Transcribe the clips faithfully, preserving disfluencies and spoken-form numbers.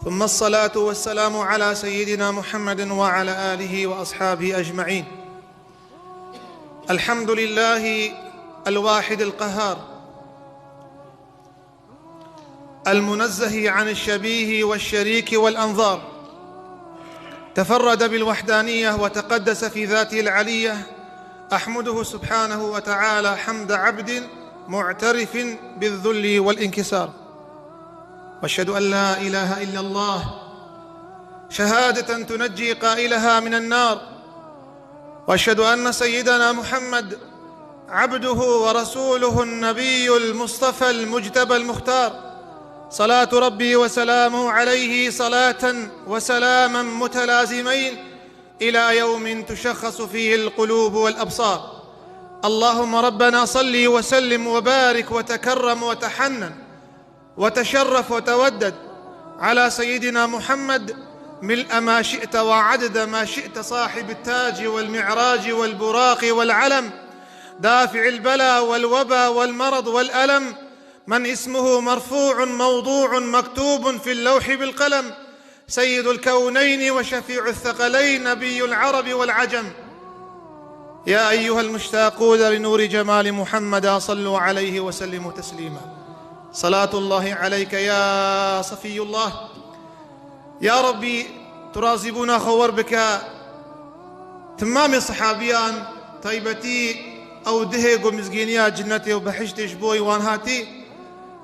ثم الصلاة والسلام على سيدنا محمد وعلى آله وأصحابه أجمعين. الحمد لله الواحد القهار، المنزه عن الشبيه والشريك والأنظار، تفرد بالوحدانية وتقدس في ذاته العلية. أحمده سبحانه وتعالى حمد عبد معترف بالذل والانكسار، وأشهد أن لا إله إلا الله شهادة تنجي قائلها من النار، وأشهد أن سيدنا محمد عبده ورسوله النبي المصطفى المجتبى المختار، صلاة ربي وسلامه عليه صلاة وسلاما متلازمين إلى يوم تشخص فيه القلوب والأبصار. اللهم ربنا صل وسلم وبارك وتكرم وتحنن وتشرف وتودد على سيدنا محمد ملء ما شئت وعدد ما شئت، صاحب التاج والمعراج والبراق والعلم، دافع البلاء والوبا والمرض والألم، من اسمه مرفوع موضوع مكتوب في اللوح بالقلم، سيد الكونين وشفيع الثقلين نبي العرب والعجم. يا أيها المشتاقون لنور جمال محمد، صلوا عليه وسلموا تسليما. صلاة الله عليك يا صفي الله. يا ربي، tu razîbûna xwe wer bike. Timamê sehabiyan, taybetî ew dihê ku mizgîniya cinnetê û behiştê ji bo wan hatî,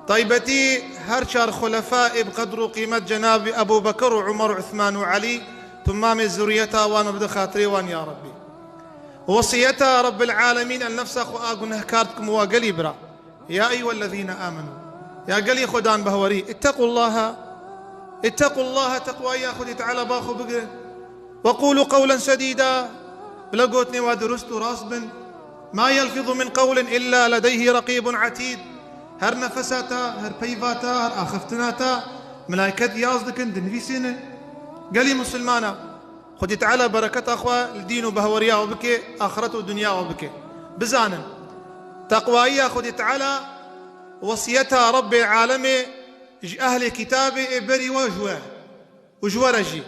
taybetî her çar xulefayê bi qedr û qîmet cenabî Ebû Bekir û Umar û Uthman û Elî, timamê zuriyeta wan û bide xatirê wan ya Rebbî. Wesiyeta Rebbil Alemîn, el nefsa xwe a gunehkar dikim wa gelî bira. يا أيها الذين آمنوا، ya gelî Xudan behwerî, اتقوا الله، اتقوا الله، teqwayî ya Xwedê Teala ba xwe bigirin. وقولوا قولا سديدا، bila gotinê we dirust û rast bin. ما يلفظ من قول إلا لديه رقيب عتيد. Her nefesa te, her peyva te, her axiftina te, melaiket yaz dikin, dinivîsînin. Gelî misilmana, Xwedê Teala bereketa xwe li dîn û behweriya we bike, axiret û dinya we bike. Bizanin, teqwayiya Xwedê Teala wesiyeta Rebbê alemê ji ehlê kitabê ê berî we ji we û ji we re jî.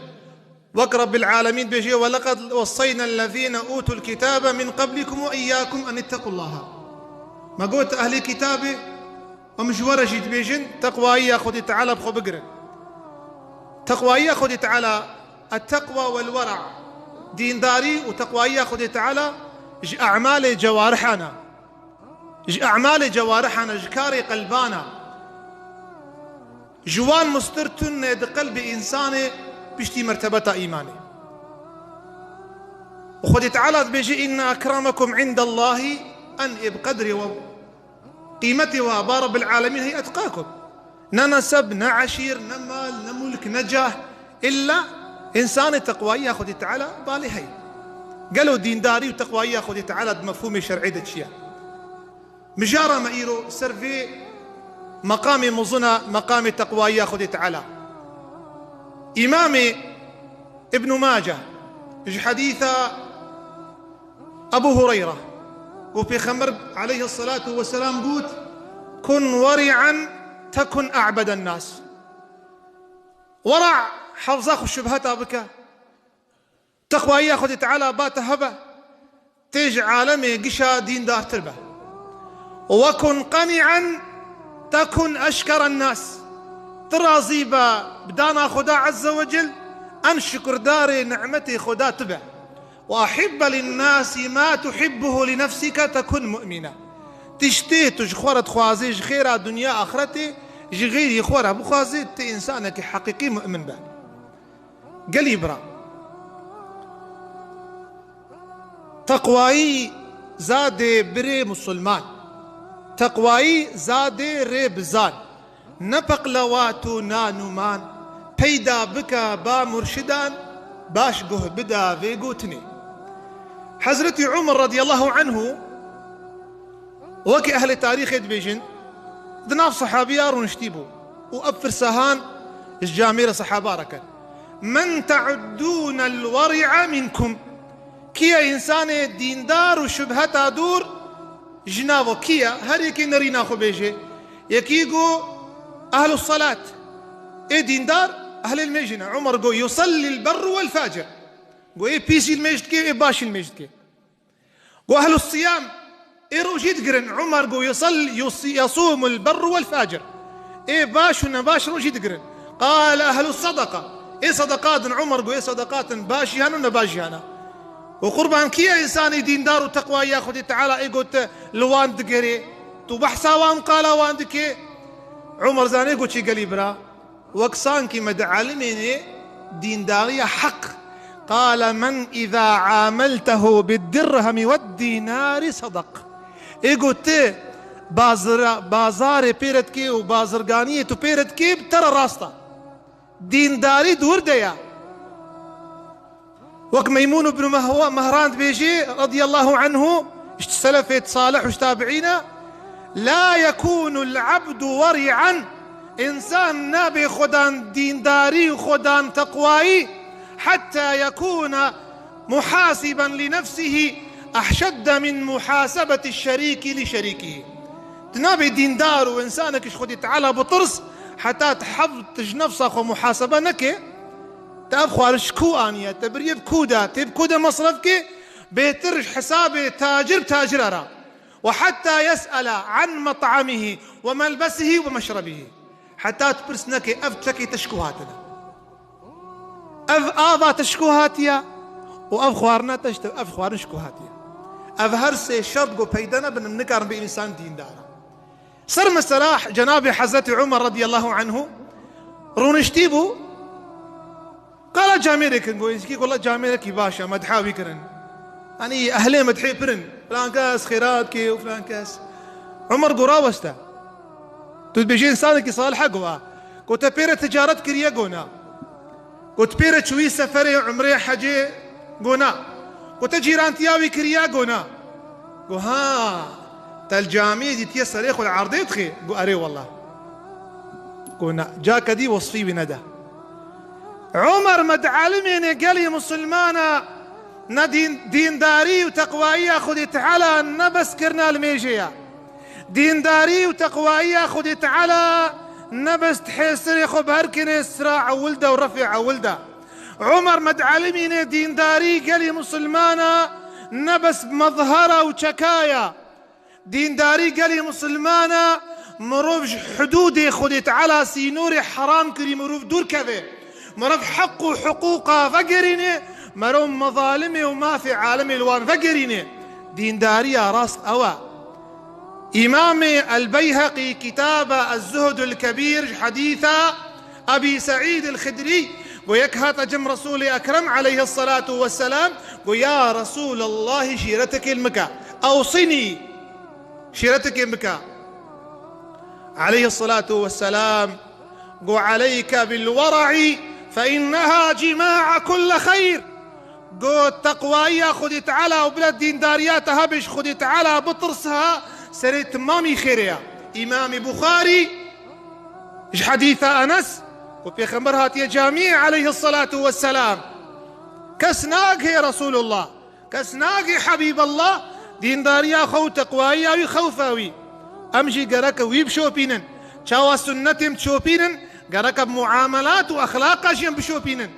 Wek Rebbil Alemîn dibêje, ولقد وصينا الذين أوتوا الكتاب من قبلكم وإياكم أن اتقوا الله. Me got ehlê kitabê, em ji we re jî dibêjin, teqwayiya Xwedê Teala bi xwe bigirin. Teqwayiya Xwedê Teala, التقوى والورع. Dîndarî û teqwayiya Xwedê Teala ji e'malê cewarihan e. Ji e'malê cewarihan e, ji karê qelban e. Ji wan mustir tune di qelbê însanê piştî mertebeta îmanê. Û Xwedê Teala dibêje, إن أكرمكم عند الله، en ê bi qedrê we, qîmetê we ba Rebbil Alemîn hey, etqakum. Ne neseb, ne eşîr, ne mal, ne mulk, ne cah. Îlla însanê teqwayiya Xwedê Teala balê hey. Gelo dîndarî û teqwayiya Xwedê Teala di mefhûmê şer'ê de çi ye? Mijara me îro ser vê meqamê mezin e, meqamê teqwayiya Xwedê Teala. Îmamê Ibn Mace ji hedîsa Ebu Hureyre got, Pêxember aleyhisselatu vesselam got, كن ورعا تكن أعبد الناس. Wera, hefza xwe şubheta bike. Teqwayiya Xwedê Teala ba te hebe, tê ji alemê gişa dîndartir be. وكن قنعا تكن أشكر الناس. Tu razî be bi dana Xweda Azze ve Cel, en şukurdarê nimetê Xweda tu be. وأحب للناس ما تحبه لنفسك تكن مؤمنا. Tiştê tu ji xwe re dixwazê, ji xêra dinya axretê, ji xêrî xwe re bixwazê, tu însanekî heqîqî mu'min be. Gelî bira, teqwayî zadê birê musulman. Teqwayî zadê rê bizan. Ne peqlewat û nan û man. Peyda bike ba murşidan, baş guh bida vê gotinê. Hezretî Umar radiyallahu anhu, wekî ehlê tarîxê dibêjin, di nav sehabiya rûniştî bû û ev pirsa han ji camêra sehaba re kir. من تعدون الورع منكم؟ Kî ye însanê dîndar û şubheta dûr ji nav we? Kî ye? Her yekê nerîna xwe bêje. Yekî got, Ehlus salat, ê dîndar, ehlil mêjî ne. Umar got, "Yusallil berru vel facir." Got, "Ê pîs jî li mêj dike, ê baş jî li mêj dike." Got, "Ehlus siyam, ê rojî digirin." Umar got, "Yusall-, yus-, yasumul berru vel facir." Ê baş û nebaş rojî digirin. Qal, "Ehlus sadaqa." Ê sadaqa din, Umar got, "Ê sadaqa din baş jî hene û nebaş jî hene." Got, "Qurban, kî ye însanê dîndar û teqwayî ya Xwedê Teala ê got te li wan digerê? Tu behsa wan qala wan dikê?" Umar zanê got çi gelî bira. Wek sankî me dialimênê dîndariya heq. Qale, "Men îza ameltehu bid-dirhemi wed-dînarî sedaq." Ê got, "Tu bazira-, bazarê pê re dikê û bazirganiyê tu pê re dikê, bi te re rast e. Dîndarî di wir de ye." Wek Meymûn ibn Mehwa-, Mehran dibêjê, radiyallahu anhu, ji selefê salih û ji tabiîna, "La yekunul abdu weri'an", însan nabe xwedan dîndarî û xwedan teqwayî, "hatta yekuna muhasiben li nefsihi ahşedde min muhasebeti şerîki li şerîkihi." Tu nabe dîndar û însanek ji Xwedê Teala bitirs, heta tu hev tu ji nefsa xwe muhasebe neke, Te ev xwarin ji ku aniye? Te biriye bi ku da? Tê bi ku de mesref ke? Bêtir ji hesabê tacir bi tacira ra. "Ve hatta yes'ele an met'amihi ve melbesihi ve meşrebihi." Heta tu pirs neke, ev çekê te ji ku hatine? Ev ava te ji ku hatiye? Û ev xwarina te ji te, ev xwarin ji ku hatiye? Ev her sê şert ku peyda nebin, nikarin bi însan dîndar. Ser mesela cenabê Hezretî Umar radiyallahu anhu rûniştî bû, qala camêrê kirin, got, "Êzîkî, wela camêrekî baş e, medha wî kirin. Yanî ehlê medhê pir in, filan kes xêra dike û filan kes." Umar got, "Raweste. Tu dibêjî însanekî salih e?" Got, "A." Got, "Te pê re ticaret kiriye?" Got, "Na." Got, "Pê re çûyî seferê umrê hecê?" Got, "Na." Got, "Te cîrantiya wî kiriye?" Got, "Na." Got, "Ha, te li camiyê dîtiye serê xwe li erdê dixê?" Got, "Erê wela." Got, "Na, cake dî wesfî wî nede." Umar me dialimêne gelê misilmana ne dîn-, dîndarî û teqwayiya Xwedê Teala ne bes kirina li mêjê ye. Dîndarî û teqwayiya Xwedê Teala ne bes dihê serê xwe bi her kinê sira ewil de û refê ewil de. Umar me dialimîne dîndarî gelî misilmana ne bes mezhera û çekaya. Dîndarî gelî misilmana mirov ji hudûdê Xwedê Teala sînorê heram kirî mirov dûr keve. Mirov heq û hiqûqa vegerîne, mirov mezalimê û mafê alemê li wan vegerîne. Dîndariya rast ew e. Îmamê El-Beyheqî kitaba Ez-Zuhdul Kebîr ji hedîsa Ebî Seîd El-Xidrî got, yek hate cem Resûlê Ekrem aleyhisselatu vesselam, got, "Ya Resûlallahî, şîretekê li min ke, ewsînî, şîretekê min ke." Aleyhisselatu vesselam got, "Aleyke bil-wera'i fe inneha cima'u kulli xeyr." Got, "Teqwayiya Xwedê Teala û bila dîndariya te hebe, ji Xwedê Teala bitirse, serê timamî xêrê ye." Îmamê Buxarî ji hedîsa Enes, ku Pêxember hatiye camiyê aleyhisselatu vesselam, kes nagihê Resulullah, kes nagihê Habîballah, dîndariya xwe û teqwayiya wî, xewfa wî. Em jî gereke wî bişopînin. Çawa sunnetê em dişopînin, gereke bi muamelat û exlaqa jî em bişopînin.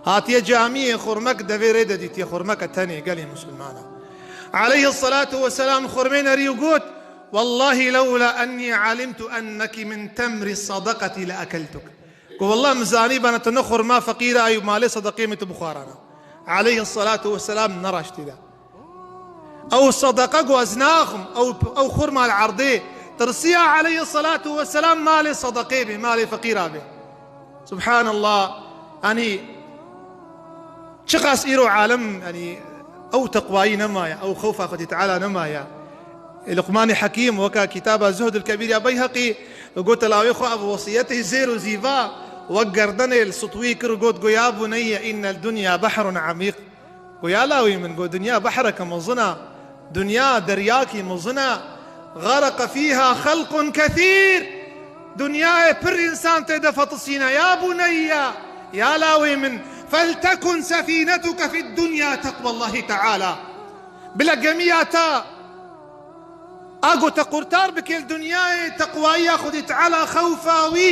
Hatiye camiyê, xurmek devê rê de dîtiye, xurmeke tenê gelê misilmana. Aleyhisselatu vesselam xurmê nerî û got, "Wellahî lewla ennî alimtu enneki min temri sadaqetî le ekeltuk." Got, "Wallah, min zanîbana tu ne xurma feqîra yî û malê sedeqê min tu bixwarana." Aleyhisselatu vesselam ne raştî de. Ew sedeqe ku ez naxim, ew, ew xurma li erdê. Tirsiya aleyhisselatu vesselam malê sedeqê bê, malê feqîra bê. Subhanallah. Yanî çiqas îro alem, yanî ew teqwayî nemaye, ew xewfa Xwedî Teala nemaye. Luqmanê Hekîm weka kitaba Zuhdul Kebîr ya Beyheqî got, lawê xwe ev wesiyetê zêr û zîva wek gerdenê li sitwî kir û got, got, "Ya buneyye inned dunya behrun emîq." Got, "Ya lawê min," got, "dinya behreke mezin e. Dinya deryakî mezin e. Xereqe fîha xelqun kethîr." Dinyayê pir însan tê de fetisîne. Ya buneyye, ya lawê min, "Feltekun sefînetuke fid dunya teqwallahî teala." Bila gemiya te A got te qurtar bike li dinyayê, teqwayiya Xwedê Teala, xewfa wî.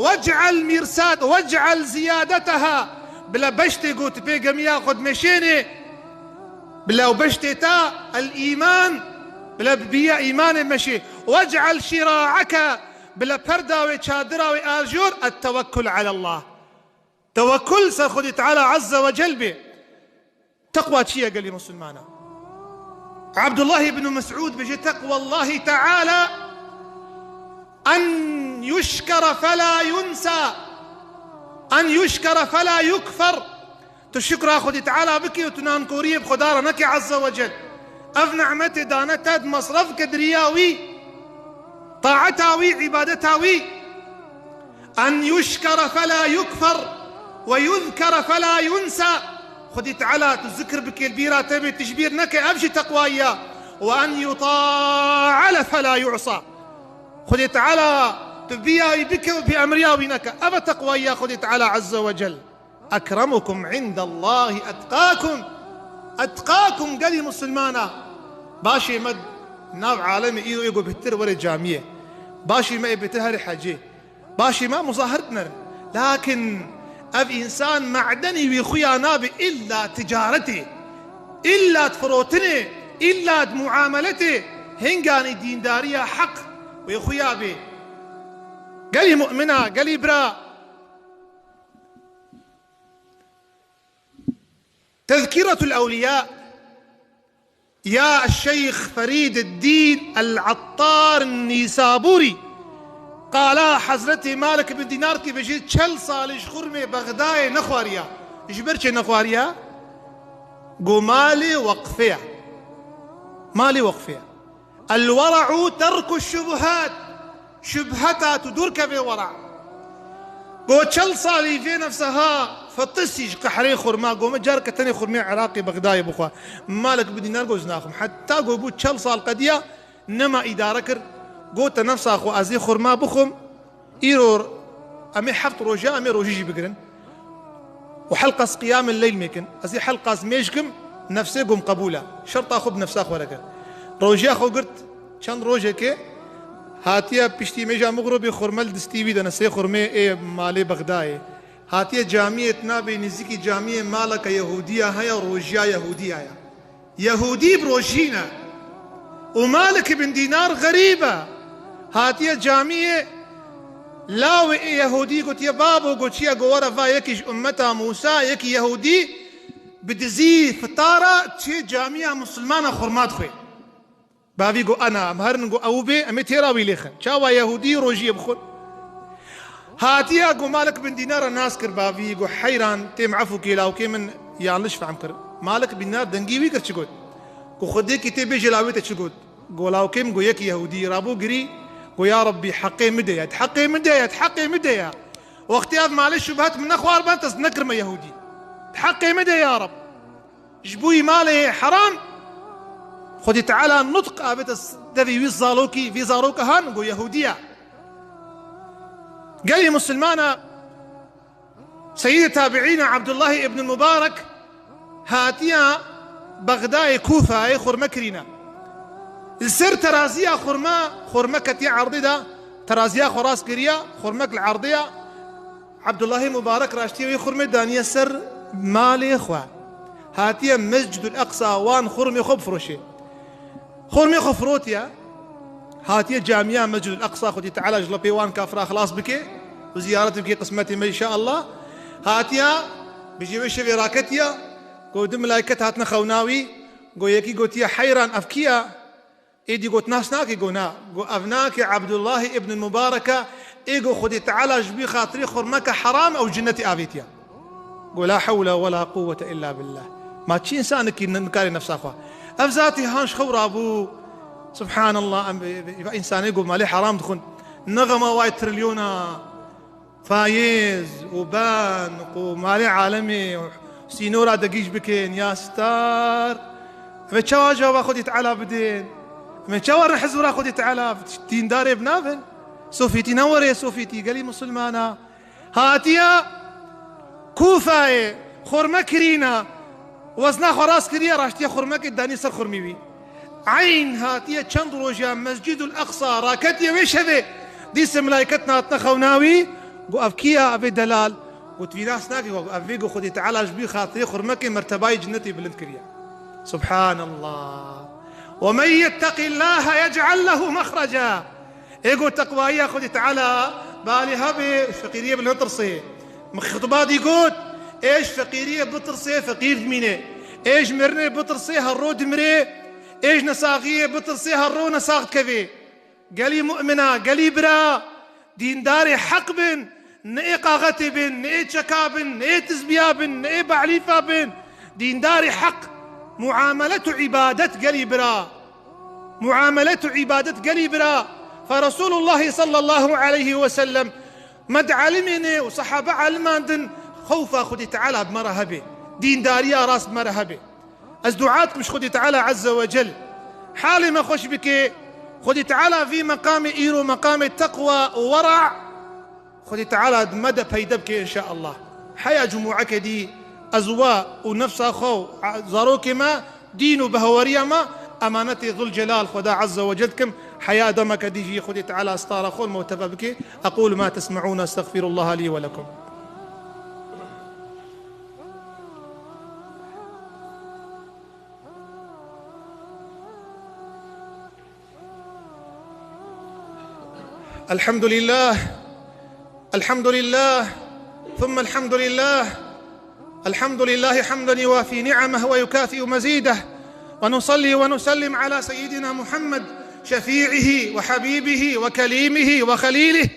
Wec'el mîrsad, wec'el ziyadetaha. Bila beştê got pê gemiya xwe dimeşênê. Bila ew beştê ta el îman. Bila bi biya îmanê meşê. Wec'el şira'eke. Bila perda wê, çadira wê, ajor et tewekkul alallah. Tewekkul ser Xwedê Teala Azze ve Cel bê. Teqwa çi ye gelî Musulmana? Abdullah ibn Mes'ud bêje, "Teqwallahi Teala en yuşkere fela yunsa, en yuşkere fela yukfer." Tu şukra Xwedê Teala bikî û tu nankoriyê bi Xweda re nekî Azze ve Cel. Ev nimetê dane te, di mesref ke di riya wî, taeta wî, îbadeta wî. En yuşkere fela yukfer ve yuzkere fela yunsa. Xwedî Teala tu zikr bikê, li bîra te bê, tu ji bîr neke, ev jî teqwayî ya. Ve en yuta'ale fela yu'sa. Xwedî Teala tu biyayî bike û bêemriya wî neke. Ev e teqwayî ya Xwedî Teala Azze ve Cel. Ekremukum indallahi etqakum. Etqakum gelî Musulmana. Başê me nav alemê îro ê ku bêhtir were camiyê. Başê me ê bêhtir herê hecê. Başê me muzahir dinerin. Lakin ev însan me'denî wî xuya nabe illa ticaretê, illa di firotinê, illa di muameletê, hinganî dîndariya heq wê xuya bê. Gelî mu'mina, gelî bira. Tezkîretul Ewliya ya Şeyx Ferîd Dîn El Attar Nîsabûrî, qala Hezretî Malik bin Dînar kî bêjî, çel salî ji xurmê Bexdayê nexwariya. Ji ber çi nexwariya? Go malê weqfê ye. Malê weqfê ye. El wera'u terku şubuhat. Şubheta tu dûr kevê wera. Go çel salî vê nefsa ha fetisî ji qehrê xurma, go min careke tenê xurmê Iraqê Bexdayê bixwe. Malik bin Dînar go ez naxwim. Heta go bû çel sal qediya, nema îdare kir. Go te nefsa xwe, ez ê xurma bixwim. Îro em ê heft roja, em ê rojî jî bigirin. Û helqas qiyamil leyl mêkin. Ez ê helqas mêj kim, nefsê gom qebûl e. Şerta xwe bi nefsa xwe re kir. Rojiya xwe girt, çend rojekê hatiye piştî mêja mixrobê xurme li distî wî de ne, sê xurmê ê malê Bexdayê. Hatiye camiyê, tinabê nêzîkî camiyê maleke Yehûdiya heye, rojiya Yehûdiya ye. Yehûdî bi rojî ne. Û Malik bin Dînar xerîb e. Hatiye camiyê, lawê ê Yehûdî gotiye, "Babo, go çi ye?" Go, "Were va yekî ji ummeta Mûsa, yekî Yehûdî bi dizî fitara çê camiya Musulmana xurma dixwê." Bavî go, "Ana, em herin go ew bê, em ê têra wî lêxin. Çawa Yehûdî rojiyê bixwin?" Hatiye go Malik bin Dînara nas kir bavî, go, "Heyran, têm efû kê lawkê min yanlış fehm kir." Malik bin Dînar dengî wî kir çi got? Go, "Xwedêkî tê bêje lawê te çi got?" Go, "Lawkê min go yek Yehûdî rabû girî, go, 'Ya Rebbî, heqê min de ye, di heqê min de ye, di heqê min de ye. Wextê ev malê şubhet min nexwar ben, te ez nekirime Yehûdî. Di heqê min de, ya Reb.'" Ji bo wî malê heram, Xwedî Teala nutq avête devê wî zalokî, vî zaroka han, go Yehûdiya. Gelî Musulmana, Seyyidê Tabiîna Abdullah ibn Mubarek hatiya Bexdayê, Kûfayê xurme kirîna. Li ser teraziya xurma, xurme ketiye erdê de, teraziya xwe rast kiriya, xurmek li erdê ya. Abdullahê Mubarek raştiye wê xurmê daniye ser malê xwe. Hatiye Mescidul Eqsa wan xurmê xwe bifroşê. Xurmê xwe firotiye. Hatiye camiya Mescidul Eqsa, Xwedî Teala ji lepê wan kafira xilas bike û ziyaret bike qismetê me inşallah. Hatiye, bijê wê şevê raketiye, go du milayket hatine xewna wî, go yekî gotiye, "Heyran, ev kî ye?" Êdî got, "Nas nakî?" Go, "Na." Go, "Ev nakî Abdullah ibn Mubarek e, ê go Xwedî Teala ji wî xatirê xurmeke heram ew cinnetê avêtiye." Go, "La hewle we la quwwete illa billah." Ma çi însanekî n-, nikarê nefsa xwe? Ev zatî han ji xew rabû. Subhanallah, em, ve, ve, ve însanê go malê heram dixwin. Ne xema way trilyona. Fayêz û bank û malê alemê û sînora degîş bikin, ya star. Em ê çawa cewaba Xwedî Teala bidin? Em ê çawa rihizûra Xwedî Teala dîndarê binavin? Sofîtî ne were, Sofîtî gelî Musulmana. Hatiya Kûfayê xurme kirîna, wezna xwe rast kiriye, raştiye xurmekê danî ser xurmî wî. Eyn hatiye çend roja Mescîdul Eqsa raketiye wê şevê. Dîse milayket hatine xewna wî. Got, "Ev kî ya, ev ê delal?" Got, "Vî nas nake." Got, "Ev vê got Xwedê Teala ji bî xatirê xurmekê mertebayê cinnetê bilind kiriye." Subhanallah. "Ve men yetteqillaha yec'al lehu mexreca." Ê got teqwayiya Xwedê Teala balê hebe, feqîriyê bi netirsê. Min xitbatî got, ê ji feqîriyê bitirsê, feqîr dimîne. Ê ji mirinê bitirsê, her ro dimire. Ê ji nesaxiyê bitirsê, her ro nesax dikeve. Gelî mu'mina, gelî bira, dîndarê heq bin, ne ê qaxetê bin, ne ê çeka bin, ne ê tizbiya bin, ne ê be'lîfa bin. Dîndarê heq, muamelet û îbadet gelî bira. Muamelet û îbadet gelî bira. Fe Resulullah sallallahu aleyhi ve sellem me di elimê ne û sahabe eliman din xewfa Xwedê Teala bi me re hebe. Dîndariya rast bi me re hebe. Ez dua dikim ji Xwedê Teala Azze ve Cel. Halê me xweş bike. Xwedê Teala vî meqamê îro meqamê teqwa û wera. Xwedê Teala di me de peyde bike înşaallah. Heya cumûeke dî ez we û nefsa xwe û zarokê me, dîn û biheweriya me emanetê Zul Celal Xweda Azze ve Cel dikim. Heya demeke dî jî Xwedê Teala stara xwe li me teve bike. أقول ما تسمعون، أستغفر الله لي ولكم. الحمد لله. الحمد لله. ثم الحمد لله. الحمد لله حمدا يوافي نعمه ويكافئ مزيده. ونصلي ونسلم على سيدنا محمد شفيعه وحبيبه وكليمه وخليله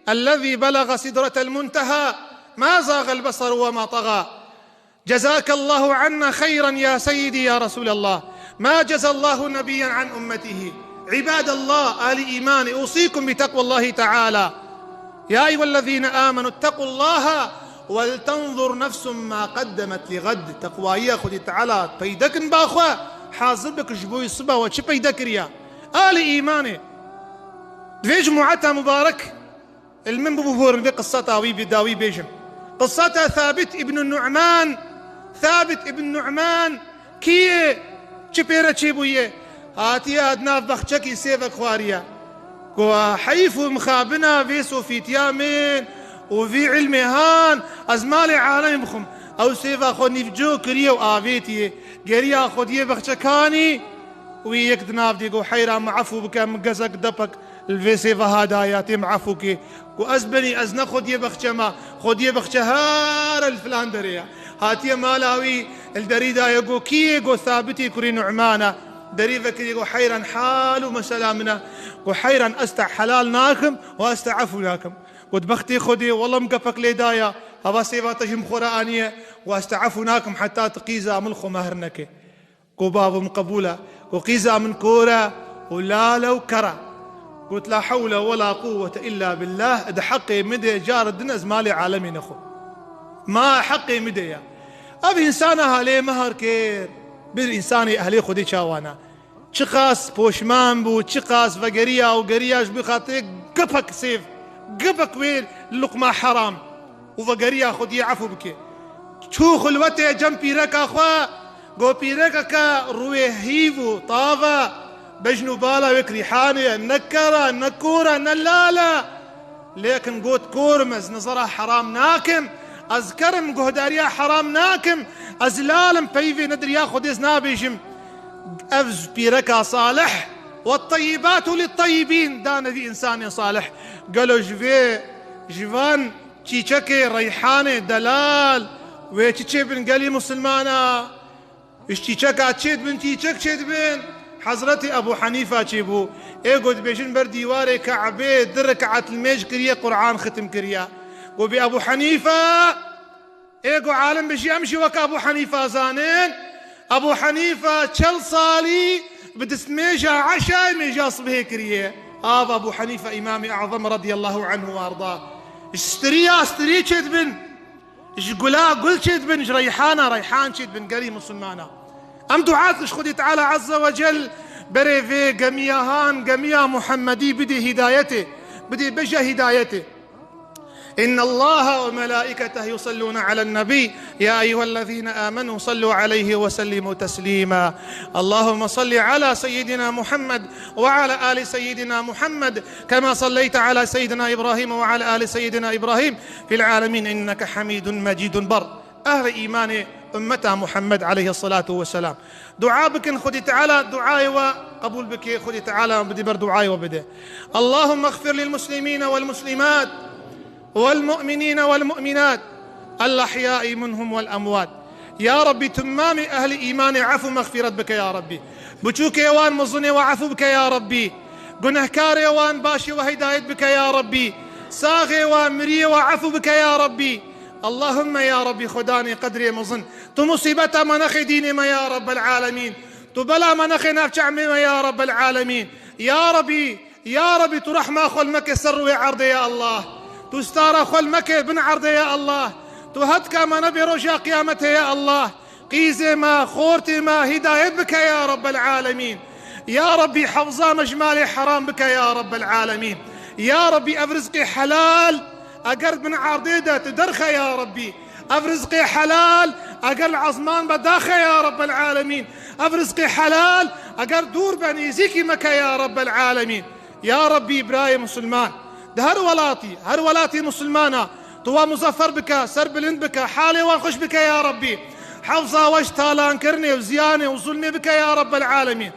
الذي بلغ سدرة المنتهى ما زاغ البصر وما طغى. جزاك الله عنا خيرا يا سيدي يا رسول الله. ما جزى الله نبيا عن أمته. عباد الله، آل إيمان، أوصيكم بتقوى الله تعالى. يا أيها الذين آمنوا اتقوا الله ولتنظر نفس ما قدمت لغد. Teqwayiya Xwedê Teala peyde kin ba xwe, hazir bikin ji bo siba we çi peyde kiriye. Alî îmanê. Divê cumata mubarek Li min bibû hûr, vê qiseta wî bi dawî bêjim. Qiseta Thabit ibn Nu'man. Thabit ibn Nu'man kî ye? Çi pê re çêbûye? Hatiye di nav bexçekî sêvek xwariye. Got, "Heyf û mixabina vê sofîtiya min û vî ilmê han, ez malê alemê bixwim." Ew sêva xwe nîvco kiriye û avêtiye. Geriya xwediyê bexçekanî û wî yek di nav dê got, "Heyran min efû bike, min gezek depek li vê sêva ha daye, tê min efû kê." Got, "Ez benî, ez ne xwediyê bexçe me, xwediyê bexçe here li filan derê ye." Hatiye mala wî, li derî daye, got, "Kî ye?" Got, "Thabitê kurê Nu'man e." Derî vekiriye, got, "Heyran hal û mesela min e." Got, "Heyran ez te helal nakim û ez te efû nakim." Got, "Bextê Xwedê, wela min gepek lê daye, hava sêva te jî min xwe re aniye, got, ez te efû nakim heta tu qîza min li xwe mehr neke." Got, "Bavo, min qebûl e." Got, "Qîza min kor e û lal e û ker e." Got, "La hewle we la quwwete illa billah, di heqê min de car din ez malê alemê nexwim. Ma heqê min de ye." Ev însana halê mehar kir, bir însanê ehlê Xwedê çawan e. Çiqas poşman bû, çiqas vegeriya û geriya ji bo xatirê gepek sêv, gepek wê luqma heram. û vegeriya Xwediyê efû bike. Çû xilwetê cem pîreka xwe, got, "Pîrekeke rûyê hîv û tav e, bejn û bala wê kirîhanê ye, ne ker e, ne kor e, ne lal e." Lêkin got, "Kor im ez, nezara heram nakim, ez ker im, guhdariya heram nakim, ez lal im, peyvê nediriya Xwedê ez nabêjim." Ev pîreka salih, "Ve teyyibatu lit teyyibîn", dane vî însanê salih. Gelo ji vê, ji van çîçekê reyhanê delal, wê çi çêbin gelî misilmana? Ji çîçeka çêdibin, çîçek çêdibin. Hezretî Ebû Henîfa çêbû. Ê got dibêjin ber dîwarê Ke'bê du rekat nimêj kiriye, Qur'an xitim kiriye. Got bê Ebû Henîfa, ê got alim bijî, em jî wek Ebû Henîfa zanin. Ebû Henîfa çel salî bi destmêja eşayê mêja sibhê kiriye. Av Ebû Henîfa Îmamê Azam radiyallahu anhu warda. Ji stiriya stirî çêdibin. Ji gula gul çêdibin, ji reyhana reyhan çêdibin, gelî misilmana. Em dua dikin ji Xwedê Teala Azze ve Cel berê vê gemiya han, gemiya Muhemmedî bidê hîdayetê, bidê beja hîdayetê. إن الله وملائكته يصلون على النبي، يا أيها الذين آمنوا صلوا عليه وسلموا تسليما. اللهم صل على سيدنا محمد وعلى آل سيدنا محمد، كما صليت على سيدنا إبراهيم وعلى آل سيدنا إبراهيم في العالمين إنك حميد مجيد. بر أهل إيمان أمتا محمد عليه الصلاة والسلام، دعاء بكن، خدي تعالى دعاء وقبول بك، خدي تعالى بدي بر دعاء وبدي. اللهم اغفر للمسلمين والمسلمات والمؤمنين والمؤمنات الأحياء منهم والأموات. يا ربي، تمام أهل إيمان عفو مغفرة بك يا ربي. بچوكي وان مزني وعفو بك يا ربي. گونهکارێ wan başî we hidayet bike ya Rabbî. Saxê wan miriyê we efû bike ya Rabbî. اللهم يا ربي، خداني قدري مزن. Tu musîbeta me nexê dînê me ya Rabbel alemîn. Tu bela me nexê nav çemê me ya Rabbel alemîn. Ya Rabbî، Ya Rabbî، tu rehma xwe li me ke ser rûyê erdê ya Allah. Tu stara xwe li me ke bin erdê ya Allah. Tu hetka me nebe roja qiyametê ya Allah. Qîzê me, xortê me hidayet bike ya Rabbel alemîn. Ya Rabbî, hefza me ji malê heram bike ya Rabbel alemîn. Ya Rabbî, ev rizqê helal eger bin erdê de tu derxe ya Rabbî. Ev rizqê helal eger li ezman be daxe ya Rabbel alemîn. Ev rizqê helal eger dûr be nêzîkî meke ya Rabbel alemîn. Ya Rabbî, birayê musulman di her welatî, her welatê musulmana tu wan muzeffer bike, serbilind bike, halê wan xweş bike ya Rabbî. Hefza we ji talankirinê û ziyanê û zulmê bike ya Rabbel alemîn.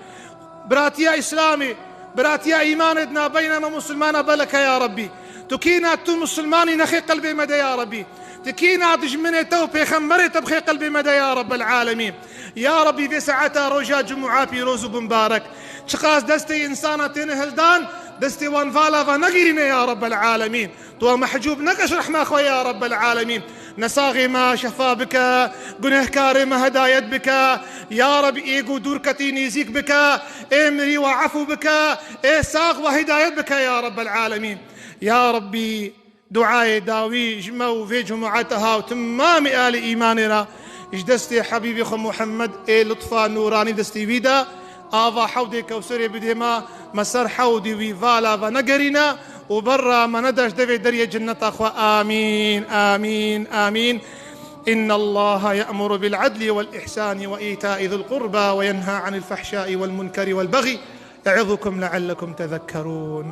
Biratiya Îslamê, biratiya îmanê di navbeyna me musulmana beleke ya Rabbî. Tu kîna tu musulmanî nexê qelbê me de ya Rabbî. Tu kîna dijminê te û pêxemberê te bixê qelbê me de ya Rabbel alemîn. Ya Rabbî, vê saeta roja Cumûa pîroz û bimbarek, çiqas destê însana têne hildan, destê wan vala va negirîne ya Rabbel alemîn. Tu wan mehcûb neke ji rehma xwe ya Rabbel alemîn. Nesaxê me şefa bike, gunehkarê me hedayet bike. Ya Rabbî, ê ku dûr ketî nêzîk bike, ê mirî we efû bike, ê sax we hidayet bike ya Rabbel alemîn. Ya Rabbî, duayê dawî ji me û vê cumûeta ha û timamê alî îmanê re ji destê Hebîbê xwe Muhammed ê lutfa nûranî destê wî de, ava hewdê Kewserê bidê me, me ser hewdê wî vala ve negerîne û berra me nede ji devê deriyê cinneta xwe. Amîn, amîn, amîn. إن الله يأمر بالعدل والإحسان وإيتاء ذي القربى وينهى عن الفحشاء والمنكر والبغي يعظكم لعلكم تذكرون.